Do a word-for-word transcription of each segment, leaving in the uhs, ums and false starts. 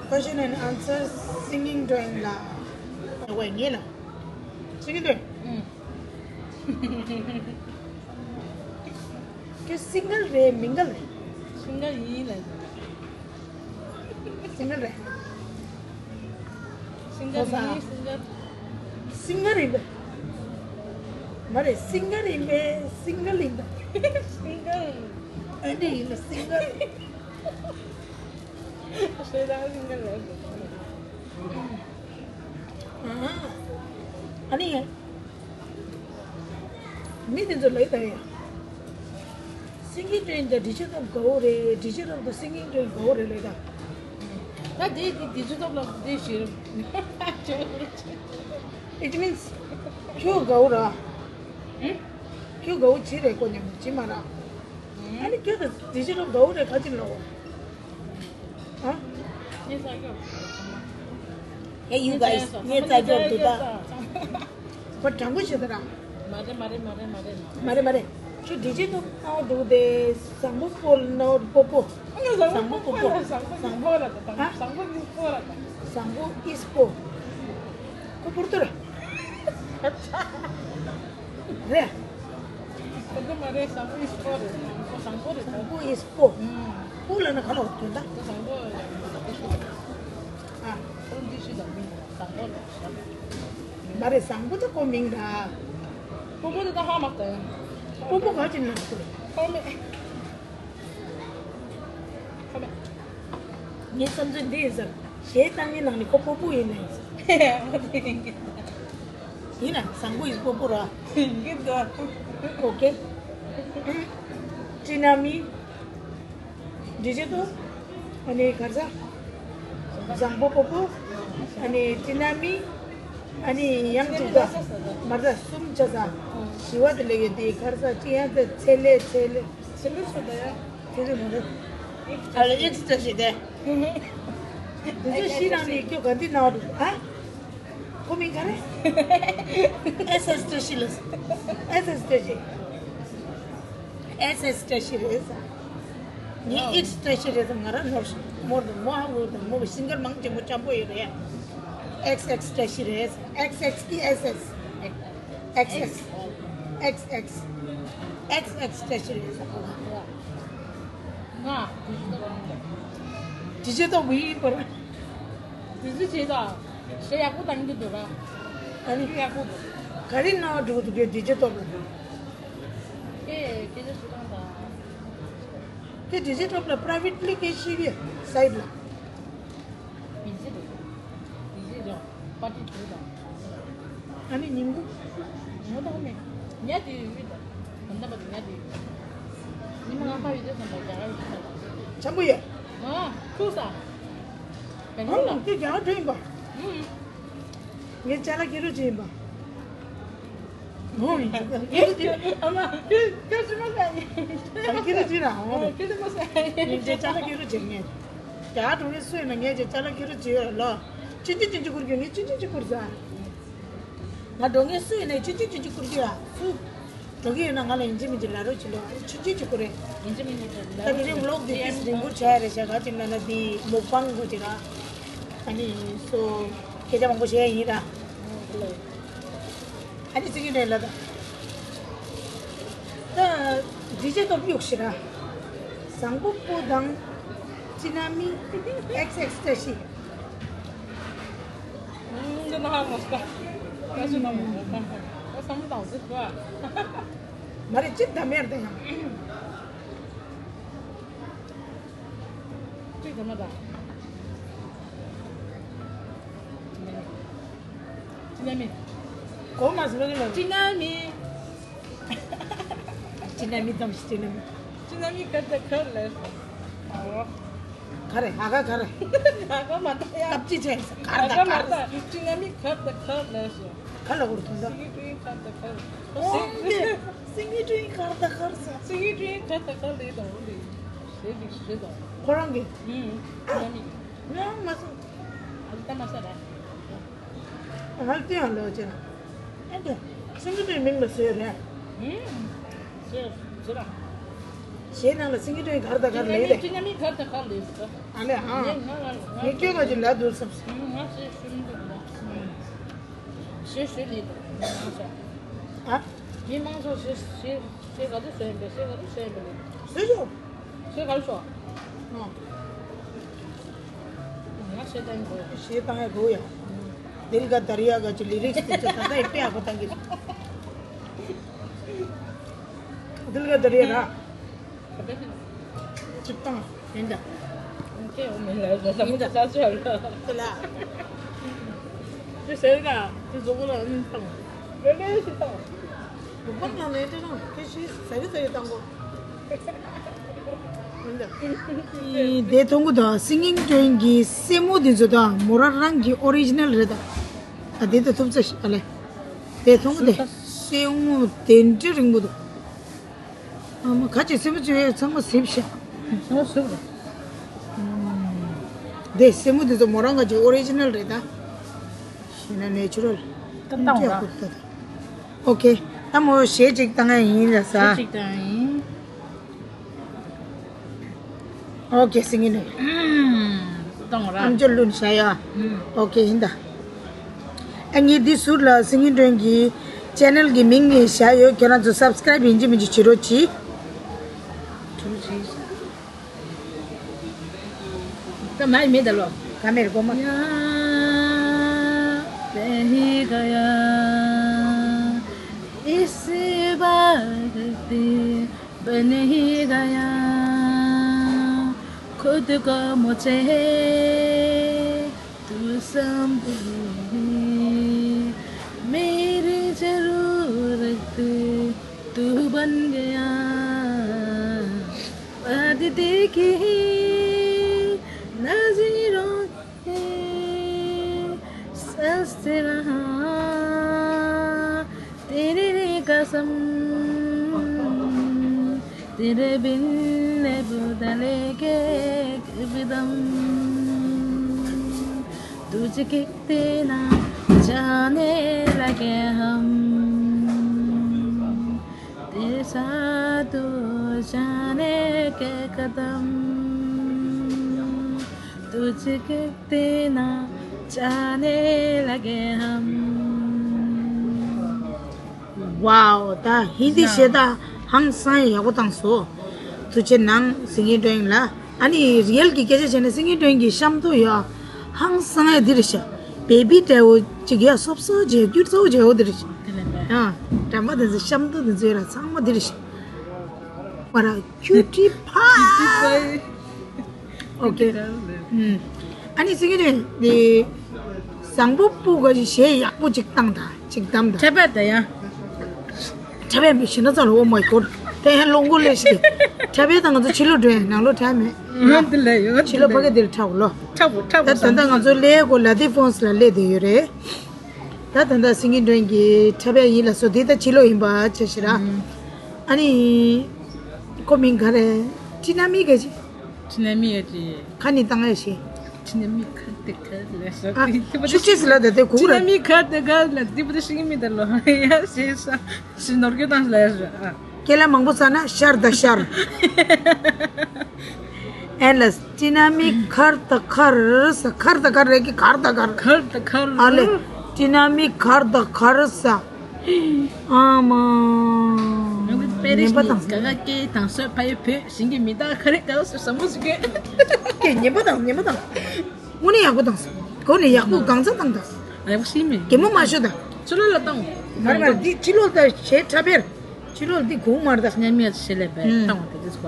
Question and answer singing drawing ལ། ཝེ་ངེས་ལ། Singing drawing. ཨུམ། ཁྱོད་སིང་གར་རེད་མིང་གར་རེད། སིང་གར་ཡིན་ལ། སིང་གར་རེད། སིང་གར་ཡིན། སིང་གར། སིང་གར་ཡིན་པས། མ་རེད་སིང་གར་ཡིན་པས་སིང་གར་ཡིན་པས། སིང་གར། ཨ་འདྲ་ཡིན་ལ་སིང་གར། ཞེ་དྲག་སིང་གར་རེད། ཨ་ནི། མི་དེ་ཚོ་ལས་དང་ཡ། Singing drawing དང་digital དགའ་བོ་རེད། Digital དང་singing drawing དགའ་བོ་རེད་ལས་ད། ད་དེ་དེ་digital ལ་དེ་ཞེས། It means ཁྱོད་དགའ་བོ་ར། ཁྱོད་དགའ་བོ་ཅི་རེད་གོ་ཉམས་ཅི་མ་ར། ཨ་ནི་ཁྱོད་དང་digital དགའ་བོ་རེད་ག་ཅི་ལོ། ཨ། Hey you guys, ངས་རྩ་རྒྱག་འདུག་ད། པ་དྲང་པོ་བྱེད་ད་ར། མ་རེད་མ་རེད་མ་རེད་མ་རེད། མ་རེད་མ་རེད། ཁྱོད་ཌི་ཇེ་ཐོག་ནང་འདུག་དེ་བཟང་པོ་པོ་ནོར་པོ་པོ། བཟང་པོ་པོ་པོ། བཟང་པོ་ནི་པོ་ར་ད། བཟང་པོ་ནི་པོ་ར་ད། བཟང་པོ་ཨིས་པོ། ཁོ་པོར་ཏོ་ར། རེད། ཁོ་ཚོ་མ་རེད། བཟང་པོ་ཨིས་པོ་རེད། བཟང་པོ་བཟང་པོ་རེད། བཟང་པོ་ཨིས་པོ། ཨུམ། པོ་ལབ་ན་ག་ལ་འོ་དོན་དག་བཟང་པོ་ཨ། ཁོ་འདི་ཤི་དང་མིན་བཟང་པོ་ལ་བཟང་པོ། མ་རེད་བཟང་པོ་དེ་ཁོ་མིང་ར། པོ་པོ་དེ་ད་ཧ་མ་གོ། པོ་པོ་ག་ཅི་ན་ཁོ། ཁོ་མེད། ངའི་བསམ་ཚུལ་འདི་ཡིན་ཟེར། གཞས་བཏང་མཁན་ནང་ནས་ཁོ་སྤོ་སྤོ་ཡིན་ནའི་ཟེར། ཡིན་ན་བཟང་པོ་ཡིན་སྤོ་སྤོ་ར། ཡིན་གྱི་འདུག་ཨོ་ཀེ། ཅི་ན་མི། འདི་བྱེད་དོ། ཨ་ནི་གར་ས། བཟང་པོ་སྤོ་སྤོ། ཨ་ནི་ཅི་ན་མི། ཨ་ནི་ཡང་གཅིག་ད། མར་ད་གསུམ་ཆ་ས། བཞི་བ་དེ་ལས་ཡོད་དེ་གར་ས་ཅི་ཡང་དེ་ཚེ་ལས་ཚེ་ལས། ཚེ་ལས་ཚེ་ལས། དེ་ཚོ་མ་རེད། ཨ་ལ་ཨེག་སི་བཀྲ་ཤིས་དེ། དེ་ཚོ་ཤི་རང་ནས་ཁྱོད་ག་འདི་ན་བ་འདུག་ཨ། ཁོ་མིང་ག་རེ། ཨེས་ཨེས་བཀྲ་ཤིས་ལ། ཨེས་ཨེས་བཀྲ་ཤིས། ཨེས་ཨེས་བཀྲ་ཤིས་རེད་ས། ངའི་ཨེག་སི་བཀྲ་ཤིས་རེད་ས། ང་རང་ནོར་ཤི་མོར་དང་མོ་ཧ་ཝུར་དང་མོ་གི་སིང་གར་མང་ཆེན་པོ་འཇམ་པོ་ཡོད་རེད། ཨེག་ཨེག་བཀྲ་ཤིས་རེད་ས། ཨེག་ཨེག་གི་ཨེས་ཨེས། ཨེག་ཨེག་ཨེག་ཨེག་ཨེག་ཨེག་བཀྲ་ཤིས་རེད་ས། ང་། དྲི་ཆུ་ཐོག་མི་ཡིན་པར། དྲི་ཆུ་བྱེད་དང་། ཞེ་ཡག་པོ་བཏང་གི་འདུག་ར། ཨ་ནི་ཡག་པོ་འདུག་ག་རེ་གནང་བ་འགྲོ་གི་འདུག་གས་དྲི་ཆུ་ཐོག་ལ། ཀེ་ཀེ་ཆུ་ཆུ་ཐང་དང་། ཀེ་དྲི་ཆུ་ཐོག་ལ་པ་རའི་ཝེ་ཊི་ལི་ཀེ་ཤི་གི་སའིཌ་ལ། མི་ཚེ་འདུག་མི་ཚེ་རང་པར་ཊི་འདུག་དང་། ཨ་ནི་ཉིན་གུང་། ངོ་ཐོག་མེད། ཉལ་དུ་ཡོད་དང་། ད་ལྟ་བར་དུ་ཉལ་དུ་ཡོད། ཉི་མ་ལྔ་པ་ཡོད་དུས་ཙམ་པ་རྒྱ་གར་ཡོད་ཙམ་པ། འཇམ་པོ་ཡོད། ཨ། ཐུག་ས། བེང་ལོར་ལ། ཨ་ཁྱོད་རྒྱ་གར་འགྲོ་ཡིན་པ། ཨུམ། ངའི་ཅ་ལག་ཁྱེར་རོགས་བྱེད་ཡིན་པ། ཨོ་ཡིན། ཨ་མ་ཁྱོད་ཁྱོད་ཅི་མ་ཟ་ཡིན། ཨ་ཁྱེར་རོགས་བྱེད་ན་ཨོ། ཁྱོད་ཅི་མ་ཟ་ཡིན། ངའི་ཅ་ལག་ཁྱེར་རོགས་བྱེད་ངས། རྒྱ་གར་འགྲོ་མཁན་སུ་ཡིན་ན་ངས་ཅ་ལག་ཁྱེར་རོགས་བྱེད་ཡོད་ལ། ཅི་འདྲ་ཅི་འདྲ་བསྐུར་རྒྱུ་ངས་ཅི་འདྲ་ཅི་བསྐུར་ཟ། ང་འགྲོ་མཁན་སུ་ཡིན་ནའི་ཆུང་ཆུང་ཆུང་ཆུང་བསྐུར་རྒྱུ་ཡ། སུ་འགྲོ་གི་ཡོད་ན་ང་ལ་ཡིན་གཅིག་མིན་གཅིག་ལབ་རོགས་བྱེད་ལོ། ཆུང་ཆུང་ཆུང་བསྐུར་རེད། ཡིན་གཅིག་མིན་གཅིག་ལབ་ད་དེ་རིང་ཝི་ལོག་དེ་ཏིས་རིང་པོ་བྱས་རེད་བྱས་ག་ཅིག་ལབ་ན་དེ་མུག་པང་གོ་ཅིག་ར། ཨ་ནི་སོ་སྐད་ཆ་མང་པོ་བཤད་ཡིན་ར། ཨ་ནི་ཙི་གི་རེད་ལ་ད། ད་ཌི་ཇེ་སྟོབས་གཡུག་ཤི་ར། བཟང་པོ་པོ་དང་། ཅི་ན་མི། ཨེག་སི་ཨེག་སི་བཀྲ་ཤིས། ཨུམ། འདི་ན་ཧ་མོ་སྐ། བཀྲ་ཤིས་ན་མོ་མོ་ཁང་ཁང་། ཨོ་བསམ་བློ་བཏང་ཟེར་གོ། མ་རེད་ཅི་ད་མེར་ད་ཡང་། ཅི་ད་མ་ད། ཅི་ན་མི། གོ་མ་ཟེར་གི་ལ། ཅི་ན་མི། ཅི་ན་མི་དམ་ཞིག་ཅི་ན་མི། ཅི་ན་མི་ཁར་ད་ཁར་ལས། ཨོ། ག་རེ་ཨ་ག་ག་རེ། ཨ་ག་མ་ད་ཡ། སྐབས་ཅི་བྱས་ག་རེ་ཨ་ད་ག་མ་ག་རེ། ད་ཅི་ན་མི་ཁར་ད་ཁར་ལས། ག་ལ་གོར་ཐུང་ད། སིང་གི་ཀྲུའི་ཁར་ད་ཁར། ཨོ་སིང་གི་ཀྲུའི་ཁར་ད་ཁར་ས། སིང་གི་ཀྲུའི་ཁར་ད་ཁར་ལས་དང་ལས། ཞེས་ཞིག་ཞེས་དང་། ཁོ་རང་གི། ཨུམ། ཅི་ན་མི། ང་མ་སོང་། ཨ་ད་མ་ས་ར། ང་ལྟོས་ཡང་ལོ་ཅན། ཨེ་འདི་སིང་གི་པའི་མིང་ལ་ཟེར་རེད། ཨུམ། ཟེར་ཟེར་ར། གཞས་ནང་ལ་སིང་གེ་ཀྲོའི་གར་དང་གར་ལེ་རེད། ཅི་ཉམས་མིན་གར་དང་གར་ལེ་ཟེར། ཨ་ལེ་ཨ། ངས་ང་ང་ངས་ཁྱོད་ང་ཅི་ལ་འདུག་བསམ། ང་ཞེས་ཞུ་མི་འདུག་ཞེས་ཞུ་ནི་འདུག་ང་ཞེས། ཨ། མི་མང་ཚོགས་ཞེས་ཞེས་ཞེས་ག་དུས་བཟོས་ཡིན་པས་ཞེས་ག་དུས་བཟོས་ཡིན་པས། བཟོས་ཆོག་ཞེས་ག་རེ་ཆོག་ཨ། ང་ཞེས་བཏང་གི་འདུག་ཞེས་བཏང་ཡ་གོ་ཡ། དིལ་ག་དར་ཡ་ག་ཅི་ལི་རིགས་དེ་ཚོ་ད་ལྟ་ཡི་དཔེ་ཡག་པོ་བཏང་གི་རེད། དིལ་ག་དར་ཡ་ར། ག་དེ་ནི་ཅིག་བཏང་། ཡིན་ད། ཁྱེད་འོ་མིན་ལ་ཟ་མི་ད་ས་ཆ་ལ། དེ་ལ། དེ་ཟེར་ག་དེ་བཟོ་གོ་ལ་ཨ་ནི་བཏང་། ལེ་ལེ་ཞིག་བཏང་། བུ་ཕམ་ནང་ནས་དེ་རང་དེ་ཞིག་ཟ་གི་ཟ་གི་བཏང་གོ་ཡིན་ད། དེ་མཐོང་གོ་ད་སིང་གིང་ཀྲོན་གྱི་སེན་མོ་དེ་ཚོ་ད་མོ་རང་རང་གི་ཨོ་རི་ཇི་ནལ་རེད་ད། ཨ་དེ་ད་ཐུབ་ཚ་ཞིག་ཨ་ལེ། དེ་མཐོང་གོ་དེ་སེན་མོ་དེ་འདྲ་རིང་པོ་འདུག་ཨ་མ་ཁ་ཅིག་སེན་མོ་ཅིག་ཚང་མ་གཟིབ་ཤག་ཚང་མ་གཟིབ་རེད། དེ་སེན་མོ་དེ་ཚོ་མོ་རང་ག་ཅིག་ཨོ་རི་ཇི་ནལ་རེད་ད། ཤི་ན་ནེ་ཆུ་རལ། ད་བཏང་བ། ཨོ་ཁེ། ད་མོ་གཞས་ཅིག་བཏང་ཡ་ཡིན་ལ་ས། གཞས་ཅིག་བཏང་ཡ་ཡིན། ཨོ་ཁེ་སིང་གིང་ཀྲོན། ཨུམ། བཏང་བ་ར། ཨམ་ཅོག་བླུགས་བཞག་ཡ། ཨུམ། ཨོ་ཁེ་ཡིན་ད། ཨ་ངས་འདི་ཟུར་ལ་སིང་གིང་ཀྲོན་གྱི་ཅེ་ནལ་གྱི་མིང་ངས་བཞག་ཡོད། ཁྱེད་རང་ཚོ་སབ་སི་ཀ་རེབ་ཡིན་གཅིག་མིན་གཅིག་བྱེད་རོགས་གྱིས། ཐུགས་རྗེ་ཆེ། ད་མ་ཡི་མེད་ད་ལོ། ཀ་མེར་གོ་མ། यहाँ रह गया इस बाग पे बन ही गया खुद को मुझे तू संभली मेरी जरूरत तू बन गया वदते की नजरों के सस्ते रहा तेरी कसम तेरे बिन बदले के कदम तुझे कितना जाने लगे हम तेरे साथ जाने के कदम तुझे कितना जाने लगे हम Wow ད་ཧིན་དི་གཞས་ད་ཧང་སང་ཡག་པོ་བཏང་སོང་། ཐུགས་རྗེ་གནང་སིང་གིང་ཀྲོན་ལ། ཨ་ནི་རི་ཡལ་གྱི་སྐད་ཆ་བྱས་ན་སིང་གིང་ཀྲོན་གྱི་གཤམ་དུ་ཡོད། ཧང་སང་ཡ་འདི་རེད་ཤག་བེ་བི་འདྲ་བོ་ཅིག་ཡ་སོབ་སོབ་བྱས་སྐྱུར་ཚ་བོ་བྱས་འོ་འདི་རེད་ཤག་དེ་ལས་པས། ཡ། འགྲམ་པ་དེ་ཚོ་གཤམ་དུ་དེ་ཚོ་ཡོད་ར་ཚང་མ་འདི་རེད་ཤག་བ་ར་ཁྱུ་ཊི་ཕའི། ཨོ་ཁེ། ཨུམ། ཨ་ནི་སིང་གིང་ཀྲོན་འདི། བཟང་པོ་སྤུ་ག་ཞིག་གཞས་ཡག་པོ་ཅིག་བཏང་ད་ཅིག་བདམས་ད། འཁྲབ་པ་ད་ཡ། འཁྲབ་པའི་མི་ཤི་ན་ཚ་ལོ། Oh my god དེ་ཧན་ལོང་གོ་ལེ་ཤི། འཁྲབ་པའི་ད་ང་ཚོ་ཕྱི་ལོགས་འགྲོ་ཡ་ནང་ལོགས་འཁྲབ་མེད། ང་འདི་ལ་ཡོད་ང་ཕྱི་ལོགས་ཕ་གི་འདིར་འཁྲབ་ལོ། འཁྲབ་འཁྲབ་ད་ད་ལྟ་ང་ཚོ་ལས་གོ་ལ་དེ་ཕོན་སི་ལ་སླེབས་བསྡད་ཡོད་རེད། ད་ད་ལྟ་སིང་གིང་ཀྲོན་གྱི་འཁྲབ་པའི་ཡིན་ལ་སོ་དེ་ད་ཕྱི་ལོགས་ཡིན་པ་ཆ་ཤི་ར། ཨ་ནི། ཁོ་མིང་ག་རེ། ཊི་ན་མི་ག་ཅི། ཊི་ན་མི་ག་ཅི། ཁ་ནི་བཏང་ཡ་ཤེས། ཊི་ན་མི་ཁ་དེ་ཁ་ལ་ས། ཨ། ཤུགས་ཆེ་སི་ལ་ད་དེ་གུག་ཊི་ན་ར། མི་ཁ་དེ་ཁ་ལ་དེ་པོ་དེ་ཤེས་མི་ད་ལོ། ཡ་ཤེས་ས། ཤི་ནོར་གི་བཏང་ལ་ཡ་ཤ། ཨ། ཁྱེད་ལ་མང་པོ་ས་ན་ཤར་ད་ཤར། ཨེ་ལ་ཊི་ན་མི་ཁར་ད་ཁར་ས་ཁར་ད་ཁར་རེ་གི་ཁར་ད་ཁར། ཁར་ད་ཁར། ཨ་ལེ། ཊི་ན་མི་ཁར་ད་ཁར་ས། ཨ་མ། ང་ཚོ་པེ་རིས་ནས་ག་ག་སྐད་དང་སོད་ཕ་ཡུལ་བོད་ཞིང་གི་མི་དག་ག་རེ་ག་ག་སོད་ཟབ་མོ་ཟིག་གི་སྐད་ཉན་པ་དང་ཉན་པ་དང་། དངོས་གནས་ཡག་པོ་བཏང་སོང་། གོ་ནས་ཡག་པོ་གང་ཚ་བཏང་དང་། ཡག་པོ་ཤེས་མེད། གད་མོ་མ་ཤོད་དང་། ཕྱི་ལོགས་ལ་བཏང་། མར་མར་འདི་ཕྱི་ལོགས་ད་ཞེ་ཁྲ་བེར། ཕྱི་ལོགས་འདི་གུང་མར་ད། ཉན་མི་ཡ་ཞེ་ལས་པས་ཨུམ། བཏང་བ་དེ་དུས་པ།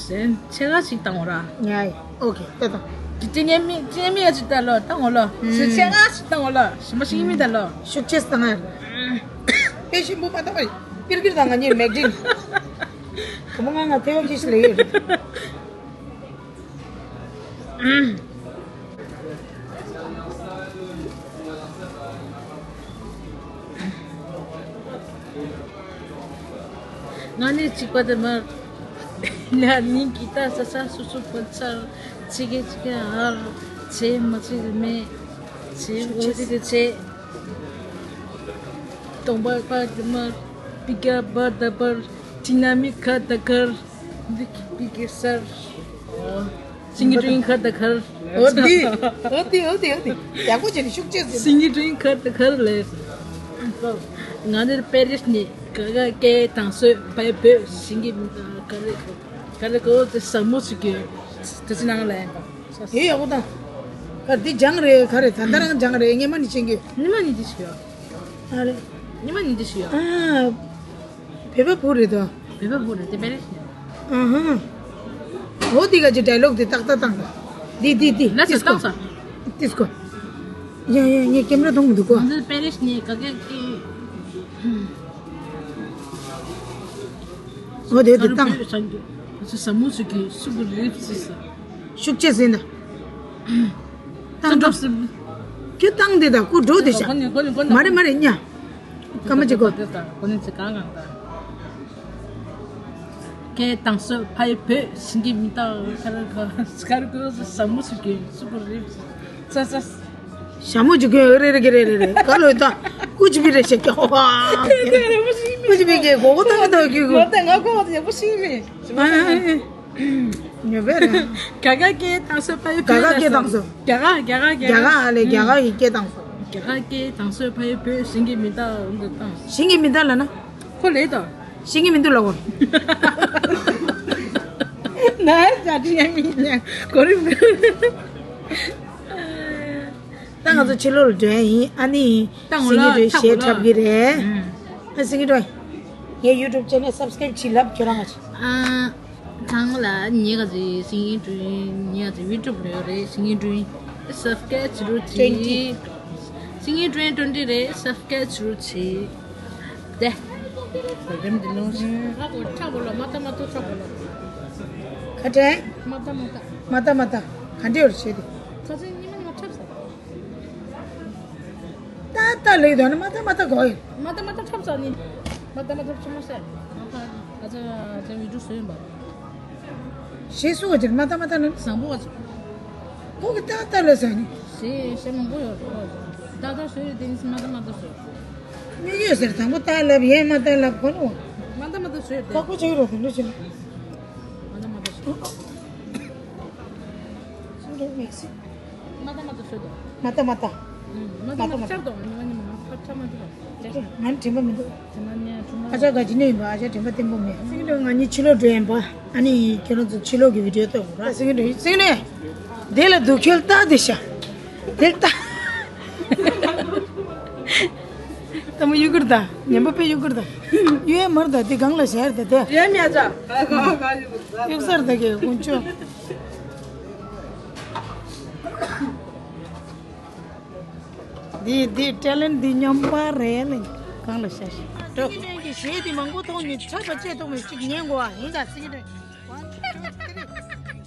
ཟེར་ཆེ་ག་ཞིག་བཏང་བ་ར། ཡ་ཡ། ཨོ་ཁེ། ད་ད། དེ་ཏི་ཉན་མི་ཏི་ཉན་མི་ཡ་ཞིག་ད་ལོ་བཏང་བ་ལོ། ཟེར་ཆེ་ག་ཞིག་བཏང་བ་ལོ། ཞིམ་པ་ཞིག་མི་ད་ལོ། ཤུགས་ཆེ་བཏང་ཡ། དཔེ་ཞིམ་པོ་མ་བཏང་བ་ཡིན། པིར་ཀིར་དང་ང་གཉིས་མེག་ཌིན། ག་མོ་ང་ང་ཐེ་བ་ཁྱི་ཞིག་ལ་ཡོད་རེད། ང་ནི་གཅིག་པ་དེ་མར། ང་ནི་གི་ད་ས་ས་སུ་སུ་ཕོ་ཚར། ཆི་གེ་ཆི་གེ་ཧར། ཆེ་མ་ཆི་གེ་མེ། ཆེ་འོ་ཆི་གེ་ཆེ། སྟོང་པ་པ་དེ་མར། པི་ཀ་པ་ད་པར། ཊི་ན་མི་ཁ་ད་ཁར། འདི་གི་གེ་སར། སིང་གེ་ཀྲུང་ཁར་དང་ཁར། འོ་དེ། འོ་དེ་འོ་དེ་འོ་དེ། ཡག་པོ་བྱས་ནས་ཤུགས་ཆེ་ཟེར། སིང་གེ་ཀྲུང་ཁར་དང་ཁར་ལས། ང་འདིར་པེ་རིས་ནས་ག་ག་སྐད་དང་སོས་པའི་བོད་སིང་གེ་མི་ག་རེ་ག་རེ་གོ་དེ་ཟབ་མོ་ཞིག་གི་དེ་ཚོ་ནང་ལ་ཡིན་པ། དེ་ཡག་པོ་དང་། ཨ་འདི་སྦྱངས་རེད་ག་རེ་ད་ལྟ་རང་སྦྱངས་རེད་སྔས་མ་ནས་ཤེས་ཀྱི། ཉི་མ་ནས་འདི་ཞིག་ཡོད། ཨ་རེད། ཉི་མ་ནས་འདི་ཞིག་ཡོད། ཨ། བོད་པ་བུ་རེད་དོ། བོད་པ་བུ་རེད་དེ་པེ་རིས་ནས། ཨ་ཧ། འོ་འདི་ག་ཅི་ཌའི་ལོག་དེ་ཏག་ཏག་བཏང་ད། འདི་འདི་འདི་ལ་ཏིས་སི་ཀོ། བཏང་ས། ཏིས་སི་ཀོ། ཡ་ཡ་ངས་ཀེམ་ར་མཐོང་མི་འདུག་གོ། ང་ཚོ་པེ་རིས་ནས་ག་གེ་ཀེ། འོ་དེ་དེ་བཏང་། ང་ཚོ་ཟབ་མོ་ཞིག་གི་སུ་གུ་རིབ་སི་ས། ཤུགས་ཆེ་ཟིན་ད། བཏང་ད། ཁྱོད་བཏང་དེ་ད་ཁུ་འགྲོ་དེ་ཤ། མ་རེད་མ་རེད་ཉ། སྐར་མ་གཅིག་གོ། སྐད་དང་སོ་ཕའི་བོད་ཞིང་གི་མི་དང་ཁར་ཁ་སྐར་གོ་ས་མུ་སུ་གི་སུ་གོ་རེ་ས་ས། ཞྭ་མོ་ཅིག་གོ་རེ་རེ་གི་རེ་རེ་རེ་ག་ལོ་ད་ཀུ་ཅི་བི་རེ་ཤེ་ཀྱོ། ཀུ་ཅི་བི་གི་གོ་གོ་ད་གི་ད་གི་གོ། ང་ད་ང་གོ་བ་ཡག་པོ་ཤེས་མེད། ཉོ་བས་རེད། ག་ག་སྐད་དང་སོ་པའི་ག་ག་སྐད་དང་སོ། ག་ག་ག་ག་ག་ག་ཨ་ལེ་ག་ག་ཡི་སྐད་དང་སོ། ག་ག་སྐད་དང་སོ་པའི་བོད་ཞིང་གི་མི་དང་འདི་དང་། ཞིང་གི་མི་དང་ལ་ན། ཁོ་ལེ་དང་། ཞིང་གི་མི་འདུག་ལ་གོ། ན་ཡ་ཅ་ཅི་ཡ་མི་ཡ་གོ་རི་མི། ད་ང་ཚོ་ཕྱི་ལོགས་ལ་འགྲོ་ཡ་ཡིན་ཨ་ནི། ད་ངོ་ལ་སིང་གེ་འགྲོའི་གཞས་འཁྲབ་ཀྱི་རེད། ཨ་སིང་གེ་འགྲོ། ངའི་ཡུ་ཊུབ་ཅེ་ནལ་སབ་སི་ཀ་རེབ་བྱེད་ལབ་ཁྱོད་རང་ང་ཅི། ཨ། ཚང་མ་ལ་ཉེ་ག་ཚོད་སིང་གེ་ཀྲུང་ཉེ་ག་ཚོད་ཡུ་ཊུབ་ལོས་རེད་སིང་གེ་ཀྲུང་སབ་སི་ཀ་རེབ་བྱེད་རོགས་བྱེད། སིང་གེ་ཀྲུང་ཊུ་ཝེན་ཊི་རེད་སབ་སི་ཀ་རེབ་བྱེད་རོགས་བྱེད། དེ། རེམ་འདི་ལོངས་ཤིག་ཨ་གོ་ཁྲག་གོ་ལ་མ་ཏ་མ་ཏོ་ཁྲག་གོ་ལ། ཁ་བྲལ། མ་ཏ་མ་ཏ། མ་ཏ་མ་ཏ། ག་འདྲེ་ཡོར་བྱེད་དེ། ཁ་ཚོན་ཉི་མ་ནི་མ་ཁྲབ་ས། ཏ་ཏ་ལེགས་དོ་ན་མ་ཏ་མ་ཏ་གོ་ཡོད། མ་ཏ་མ་ཏ་ཁྲབ་ས་ནི། མ་ཏ་མ་ཏ་ཆུ་མ་ས། ང་ཁ་ང་ཚ་ང་ཚ་བི་ཌིའོ་བཟོས་ཡིན་པ། ཞེས་སུ་བ་ཅིར་མ་ཏ་མ་ཏ་ནི། བཟང་པོ་བ་ཅིར། ཁོ་གི་ཏ་ཏ་ལ་ས་ནི། ཞེས་ཞེས་མང་པོ་ཡོད་ཁོ། ཏ་ཏ་བཟོས་ཡོད་དེ་ནི་མ་ཏ་མ་ཏ་བཟོས། མྱུ་གུ་ཟེར་དང་པོ་ཏ་ལབ་ཡས་མ་ཏ་ལབ་ཁོ་ནོ། མ་ཏ་མ་ཏ་བཟོས་ཡོད་དེ། ཁ་ཁོ་ཆེ་རོ་དེ་འདྲ་ཆེ་ན། མ་ཏ་མ་ཏ་བཟོས། སུ་རེད་མེག་སི། མ་ཏ་མ་ཏ་བཟོས་དོ། མ་ཏ་མ་ཏ། མ་ཏ་མ་ཏ་ཆགས་དོ་ང་ཉི་མ་ཉི་མ་ཁ་ཆགས་མ་ཏ། ང་དྲན་པ་མི་འདུག་དྲན་པ་མེད་ཆུང་མ། ཨ་ཅག་ག་ཅི་ནས་ཡིན་པ་ཨ་ཅག་དྲན་པ་བརྟན་པོ་མེད། སིང་རེ་ང་གཉིས་ཕྱི་ལོགས་འགྲོ་ཡིན་པ། ཨ་ནི་ཁྱེད་རང་ཚོ་ཕྱི་ལོགས་ཀྱི་བི་ཌིའོ་ཐོག་ར། སིང་རེ་སིང་རེ། དེ་ལ་སྡུག་ཁྱོད་ལྟ་དེ་ཤ། དེ་ལྟ། ད་མོ་ཡུ་གུར་ད། ཉན་པ་པེ་ཡུ་གུར་ད། ཡུ་ཨེ་མར་ད་དེ་གང་ལ་ཤར་ད་དེ། ཡ་མྱ་ཅག་ཡུག་སར་ད་གེ་དཀོན་མཆོག་འདི་འདི་ཊེ་ལེན་འདི་སྙོམས་པ་རེད་ལ་གང་ལ་ཤར་ཤར་འགྲོ། སིང་གེ་ཀྲུང་གི་གཞས་དེ་མང་པོ་མཐོང་མྱོང་ཆགས་པ་བཅད་ཐུབ་མེད་ཅིག་ཉན་དགོས་ཨ་ཡིན་ད་སིང་གེ་ཀྲུང་། One, two, three.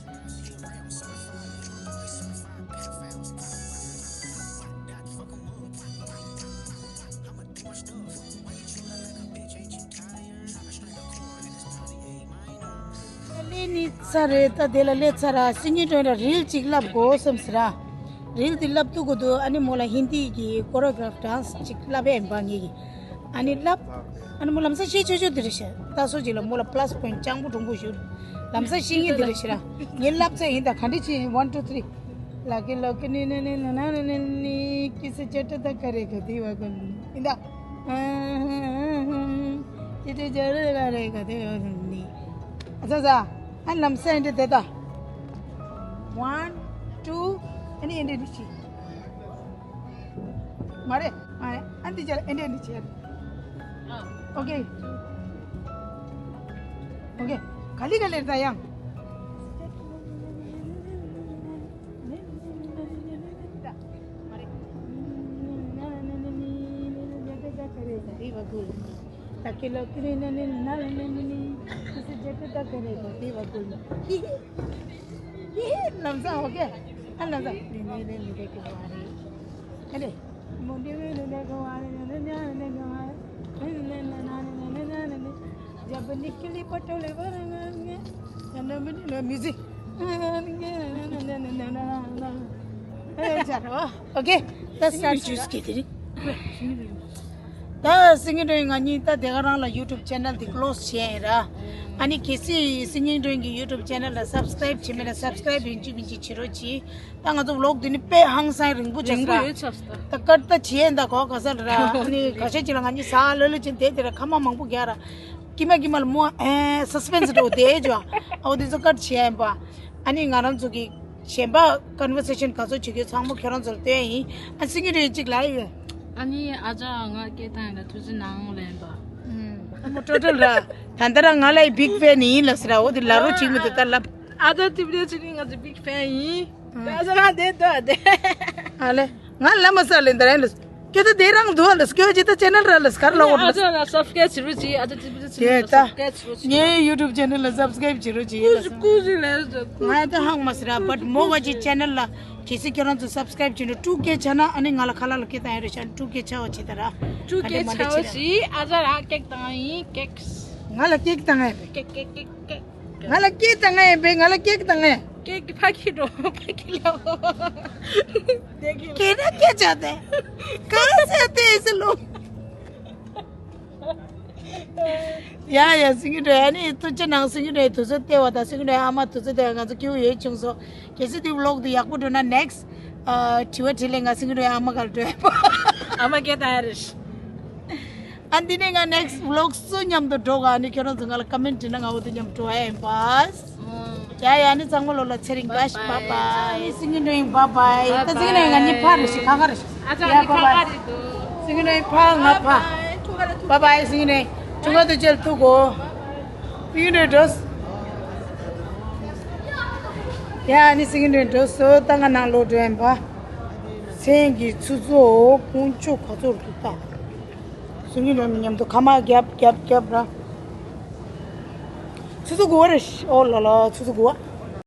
སླེབས་ནི་ཚར་རེད་ད། དེ་ལ་སླེབས་ཚར་ར་སིང་གེ་ཀྲུང་ལ་རིལ་གཅིག་བསླབ་དགོས་བསམ་ཟེར་ར། རིལ་དེ་བསླབ་ཐུབ་དགོས་འདུག་ཨ་ནི་མོ་ལ་ཧིན་དི་གི་ཀོ་རི་ཡོ་གྷ་རབ་ཌན་སི་གཅིག་བསླབ་ཡས་ཡིན་པ་ངེད་ཀྱིས། ཨ་ནི་བསླབ། ཨ་ནི་མོ་ལམ་སང་ཤེས་ཆོག་ཆོག་དེ་རེད་ཤག་ད་སོ་ཅིག་ལ་མོ་ལ་པ་ལ་སི་པོ་ཡིན་ཊི་སྤྱང་པོ་གྲུང་པོ་ཞུ། ལམ་སང་ཤེས་ངེས་དེ་རེད་ཤག་ར། ངས་བསླབ་ཚར་ཡིན་ད་ག་འདྲ་ཅི་ཡིན། One, two, three. ལ་ཀི་ལོ་ཀི་ནི་ནི་ནི་ན་ན་ནི་ནི་ནི་ཀི་སི་ཅེ་ཏི་ད་ཀ་རེ་ག་དི་བ་ག་ནི་ཡིན་ད། ཅེ་ཏི་ཅེ་རེ་ག་རེ་ག་དི་བ་ག་ནི། ཨ་ཙ་ཙ། ཨ་ལམ་སང་ཡིན་དེ་ད། One, two. ཨ་ནི་ཡིན་དེ་ཅི། མ་རེད། མ་རེད། ཨ་འདི་ཅར་ཨེ་འདྲས་འདི་ཅར། ཨོ་ཀེ། ཨོ་ཀེ། ག་ལེ་ག་ལེར་ད་ཡང་། མ་རེད། ད་ཀི་ལོ་ཀི་རེ་ནི་ནི་ན་ནི་ནི་ནི་ནི་ཀི་སི་ཇེ་ཀི་ད་ཀི་རེ་གོ་དེ་བ་ཀུ་ལོ། ལམ་སང་ཨོ་ཀེ། ཨ་ལམ་སང་ནི་ནི་རེ་ནི་རེ་ཀི་བ་རེ། ཨ་རེ། མོ་འདི་བས་ནི་ནི་གོ་བ་རེ་ནི་ནི་ནི་ནི་གོ་བ་རེ་ནི་ནི་ནི་ནི་ནི་ནི་ནི་ནི། ཇ་པ་ནི་ཀི་ལི་པ་ཊོ་ལེ་བ་ར་ང་ང་། ཡ་ན་མི་ནི་ལ་མི་ཟི། ཨོ་ཀེ། ད་སིང་ཇུས་ཀྱི་དེ་རིང་། ད་སིང་རེ་ང་གཉིས་ད་དེ་ག་རང་ལ་ཡུ་ཊུབ་ཅེ་ནལ་དེ་ཀློ་སི་བྱས་ཡིན་ར། ཨ་ནི་གལ་སྲིད་སིང་གིང་སྒྲོན་གྱི་ཡུ་ཊུབ་ཆེ་ནལ་ལ་སབ་སི་ཀེ་རེབ་བྱས་མེད་ན་སབ་སི་ཀེ་རེབ་ཡིན་གཅིག་མིན་གཅིག་བྱེད་རོགས་གྱིས། ད་ང་ཚོ་ཝི་ལོག་འདི་ནི་དཔེ་ཧང་སང་རིང་པོ་ཆགས་ར། ད་ཀཊ་ད་བྱས་ཡིན་ད་གོ་ག་ས་ལ་ར། ཨ་ནི་ཁ་ཤས་ཅིག་ལ་ང་གཉིས་ཟ་ལ་ལ་ཅན་དེ་དེ་ར་ཁ་མ་མང་པོ་རྒྱག་ར། ཀི་མ་ཀི་མ་ལ་མོ་ཨེ་སི་སི་པེན་སི་འགྲོ་དེ་ཅོ། ཨའོ་དེ་ཚོ་ཀཊ་བྱས་ཡིན་པ། ཨ་ནི་ང་རང་ཚོ་གི་གཞན་པ་ཀོན་ཝར་སེ་ཤན་ག་ཚོད་བྱེད་རྒྱུ་ཚང་མ་ཁྱོད་རང་ཚོར་སྟོན་ཡིན། ཨ་སིང་གིང་སྒྲོན་གཅིག་ལ་ཡོད། ཨ་ནི་ཨ་ཅག་ང་སྐད་བཏང་ཡིན་ལ་ཐུགས་རྗེ་གནང་ལེན་པ། ཨུམ། ཨ་མོ་ཊོ་ཊལ་ར། ད་ལྟ་ར་ང་ལ་ཡི་བིག་ཕེན་ཡིན་ལབ་ཟེར་ར། འོ་དེ་ལ་རོ་གཅིག་མི་འདུག་ད་ལབ། ཨ་ཅག་ཏི་བི་ལེ་ཆི་ནི་ང་ཚོ་བིག་ཕེན་ཡིན། ཨ་ཅག་ང་དེ་འདུག་ཨ་དེ། ཨ་ལེ། ང་ལ་མ་ས་ལེན་ད་ར་ཡིན་ལ། སྐད་ཆ་དེ་རང་འདུག་ཨ་ལ། སྐྱོ་ཅི་ད་ཆེ་ནལ་ར་ལ་སྐར་ལོག་ཨ་ལ། ཅག་ལ་སབ་སི་ཀེ་རེབ་བྱེད་རོགས་གྱིས། ཨ་ཅག་ཏི་བི་ལེ་ཆི་ནི་ལ་སབ་སི་ཀེ་རེབ་བྱེད་རོགས་གྱིས། ངའི་ཡུ་ཊུབ་ཆེ་ནལ་ལ་སབ་སི་ཀེ་རེབ་བྱེད་རོགས་གྱིས། ཀུ་ཞུ་ཀུ་ཞུ་ལ་ང་ད་ཧང་མ་སི་ར། བཊ་མོ་ག་ཅིག་ཆེ་ནལ་ལ། གལ་སྲིད་ཁྱེད་རང་ཚོ་སབ་སི་ཀེ་རེབ་བྱེད་འགྲོ་ཊུ་ཀེ་ཆགས་ན་ཨ་ནི་ང་ལ་ཁ་ལག་ལ་སྐད་བཏང་ཡ་རེད་ཤག་ཊུ་ཀེ་ཆགས་པ་བྱེད་ད་ར། ཊུ་ཀེ་ཆགས་པ་བྱེད། ཨ་ཅག་ར་ཀེག་བཏང་ཡིན་ཀེག་ང་ལ་ཀེག་བཏང་ཡ་རེད། ཀེག་ཀེག་ཀེག་ཀེག་ང་ལ་ཀེག་བཏང་ཡ་ཡིན་པས། ང་ལ་ཀེག་བཏང་ཡ། ཀེག་གི་ཕ་གི་འགྲོ་ཕ་གི་ལ། ཀེག་ན་ཀེག་ཆགས་ཏེ། ག་ས་ཏེ་ཟེར་ལོ། ཡ་ཡ་སིང་གིང་སྒྲོན། ཨ་ནི་ཐུགས་རྗེ་གནང་། སིང་གིང་སྒྲོན་དུས་ཚོད་སྟེར་བ་དང་སིང་གིང་སྒྲོན་ཨ་མ་དུས་ཚོད་སྟེར་བ་ང་ཚོ་སྐྱིད་པོ་ཡོད་བྱུང་སོང་། གལ་སྲིད་དེ་ཝི་ལོག་དེ་ཡག་པོ་འགྲོ་ན་ནེག་སི་ཊི་དྲི་བ་དྲིས་ལན་ང་སིང་གིང་སྒྲོན་ཨ་མ་ག་ལ་འགྲོ་ཡ་པ། ཨ་མ་སྐད་བཏང་ཡ་རེད། ཨ་འདི་ནས་ང་ནེག་སི་ཊི་ཝི་ལོག་སུ་མཉམ་དུ་འགྲོ་ག་ཨ་ནི་ཁྱོད་རང་ཚོ་ང་ལ་ཀོ་མེན་ཊི་བྲིས་ན་ང་འོ་དེ་མཉམ་འགྲོ་ཡ་ཡིན་པ། ཡ་ཡ་ནི་ཚང་མ་ལོ་ལ་ཚེ་རིང་བཀྲ་ཤིས་པ་པ། སིང་གིང་སྒྲོན་པ་པ། ད་སིང་གིང་སྒྲོན་ང་གཉིས་ཕར་རེ་ཞིག་ཁ་ཁ་རེ་ཞིག་ཨ་ཅག་ཡ་གཉིས་པ་ཁ་པ། ཁ་རེ་འདུག་སིང་གིང་སྒྲོན་ཕ་ང་ཕ། པ་པ་སིང་གིང་སྒྲོན། ཆུང་མ་དུ་ཅལ་ཐུག་གོ། སིང་གིང་སྒྲོན་འགྲོ། ཡ་ནི་སིང་གིང་སྒྲོན་འགྲོ་སོ། ད་ང་ནང་ལོག་འགྲོ་ཡིན་པ། མཚན་གྱི་ཆུ་ཚོད་དགུང་ཕྱོགས་ག་ཚོད་འདུག་ད། སིང་གིང་སྒྲོན་མཉམ་དུ་ཁ་མ་རྒྱབ་རྒྱབ་རྒྱབ་ར། ཆུ་ཚོད་དགུ་པ་རེད། ཨོ་ལ་ལ་ཆུ་ཚོད་དགུ་པ།